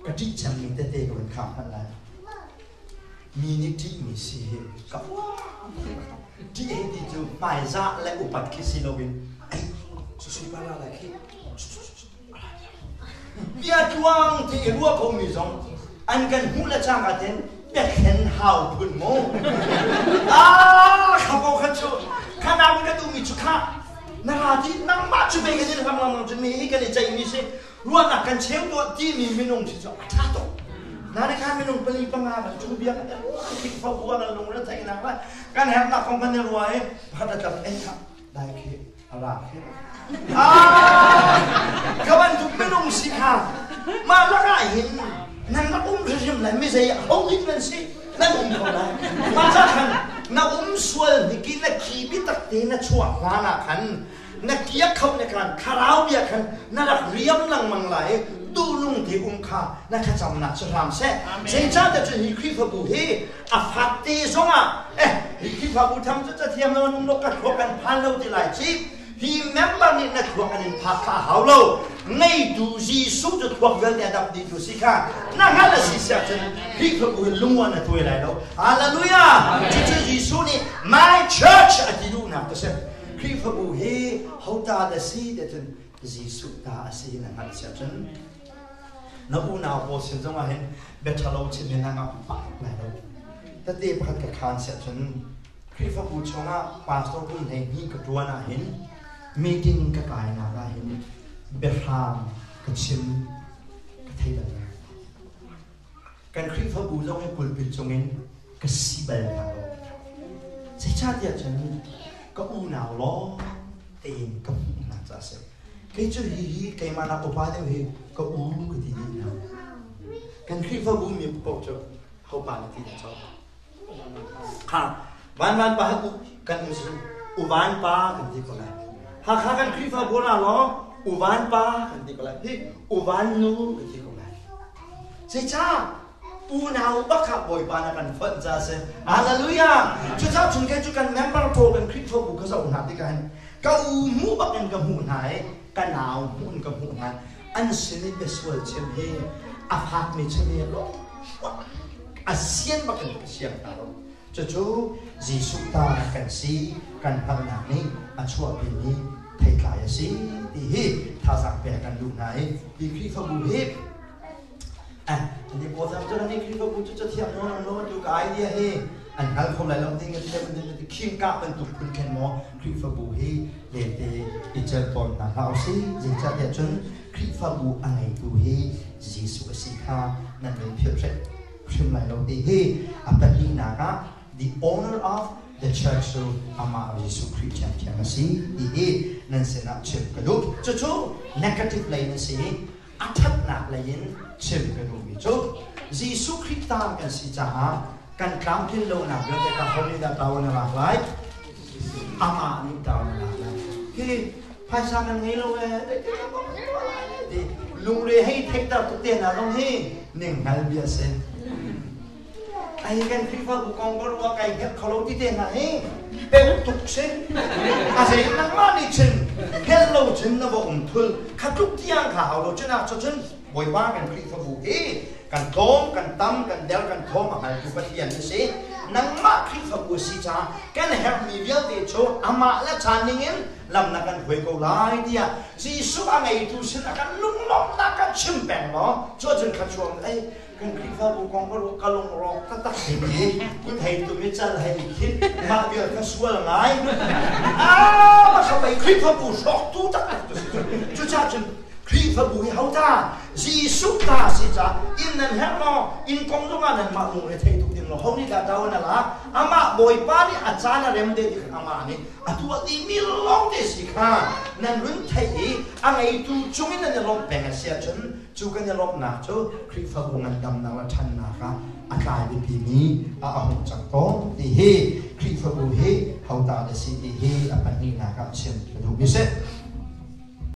Ka ṭih cemmi tete ka van kham hmanh lai. Mi nih ṭihmi si hi ka ṭih hei ti cu hmaizah le upat khi si loin ei susu pa la lai khi bia tluang te i ruah khomi zong an kan hmuh le cangka ten biathlen hau phun mu ah kha ko kha cu kha nam ka duhmi cu kha na ra ti nangmah cu bei kan in hlam lang cun mi hi kan i ceihmi si ruahnak kan cheu tuah timi minung si cu a ṭha tuk. Na kha minung pali panga kan cu bia kan Khrihfabu ah kan lungre theihnak le kan herhnak kong kan i ruah i pakhat le tlak ei kha dai khi a ra khi ka bantuk minung si kha mah lakah hin nan rak um hrimhrim lai mi zei ho dik nan si nan um ko lai mah ca khan na um sual hnik i na khi biatak te na chuah hlan ah khan na kia kho ne khan thlarau bia khan na rak riam lengmang lai duhnung te um kha na thlacamnak cu hram seh. Zeicahtiah cun hi Khrihfabu hi a fak te zongah eh hi Khrihfabu tham cu cathiam lo an um lo, ka thluak kan phan lo ti lai ci. Hi member nih na thluak an in phak kha a hau lo. Ngeitu Jesuh cu thluak vialte a dap dih tu si kha na hngalh a si siah cun Khrihfabu hi lungua na tuai lai lo. Hallelujah! Cucu Jesuh nih "My church" a ti duhnak ka si. Khrihfabu hi hota dah si ti cun Jesuh ta a si na hngalh siah cun na unau pawl sin zongah hin bia ṭhalo chim hi na ngah pah lai lo. Tete pakhat ka khaan siah cun Khrihfabu chungah pastor kum 12 ka ṭuan ah hin meeting ka kainak ah hin biahrang ka chim ka thei bal lo. Kan Khrihfabu zong hi pulpit cungin ka si bal hna lo. Zeicahtiah cun ka unau lawng tein ka hmuh hna caah a si. Kei cu hihi keimah nak upa deuh hi ka u ka ti dih hna. Kan Khrihfabu mi paoh cu hopa na ti dah cawk? Kha van van pa u kan u van pa kan ti ko lai. Hakha kan Khrihfabu na law u van pa kan ti ko lai. Hi u van nu kan ti ko lai. Zeicah unau bak kha Bawipa na kan fonh ca si. Hallelujah! Cucaah chung ke cu kan member pawl kan Khrihfabu ka zoh hna tikah hin ka u hmuh bak in ka hmuh hna i ka nau hmuh in ka hmuh hna. An sin i biasual chim hi a fakmi chim hi a sian bak in ka siang hna lo. Cucu Jesuh ta kan si, kan hngalhnak nih a chuahpimi theitlai a si ti hi thazaang pek kan duh hna i hi Khrihfabu hi ani pawl tham cu ani Khrihfabu cu cathiang nawn an lo tu ka idea hi an hngal kho lai lo ding a thiam an khing ka bantuk phun khen maw Khrihfabu hi lente i cel tawn hna hlah usih. Zeicahtiah cun Khrihfabu a ngeitu hi Jesuh a si kha nan min philh hrim lai lo ti hi a pahnihnak ah the owner of the church cu amah Jesuh Khrih ṭhiamṭhiam a si ti hi nan sinah chim ka duh. Cucu negative lei na si. A ṭhatnak lei in chim ka duhmi cu Jesuh Khrih ta kan si caah kan tlamtlin lonak vialte kha ho nih dah ṭawan a lak lai? Amah nih ṭawan a lak lai. Hi phaisa kan ngei lo ee, ti lungre hei theihter tuk te hna zong hi ninghngal bia si. Ai kan Khrihfabu kong ka ruah kai hngelh kho lo ti te hna hi pem tuk si. A zei nangmah nih cun hngelh lo cun na va um thul kha tluk tiang kha hau lo cun ah cun Bawipa kan Khrihfabu hi kan tlawm kan tam kan der kan thawm a hngaltu Pathian na si. Nangmah Khrihfabu a si caah kan herhmi vialte cu amah le caan ningin lam na kan hruai ko lai tiah Jesuh a ngeitu sin a kan lunglawmhnak kan chim peng law cu ahcun thluachuah ei kan Khrihfabu kong ka ruah ka lungrawk taktak hi kut hei tum i cal hei khit mah vial kha sual ngai ah mah kha pei Khrihfabu hrawktu taktak tu si cucaah cun Khrihfabu hi ho ta Jesuh ta si ca inn nan herh maw inn kong zongah nan mah lungre thei tuk ding lo ho nih dah ṭawan a lak amah Bawipa nih a caan a rem te ti amah nih a tuah dihmi lawng te si kha nan run theih i a ngeitu cungin nan i lawmh peng a si ahcun cu kan i lawmhnak cu Khrihfabu ngandamnak le ṭhannak ah a tlai biapimi a hung cang tawn ti hi Khrihfabu hi hota na si ti hi a pahnihnak ah chim ka duhmi si.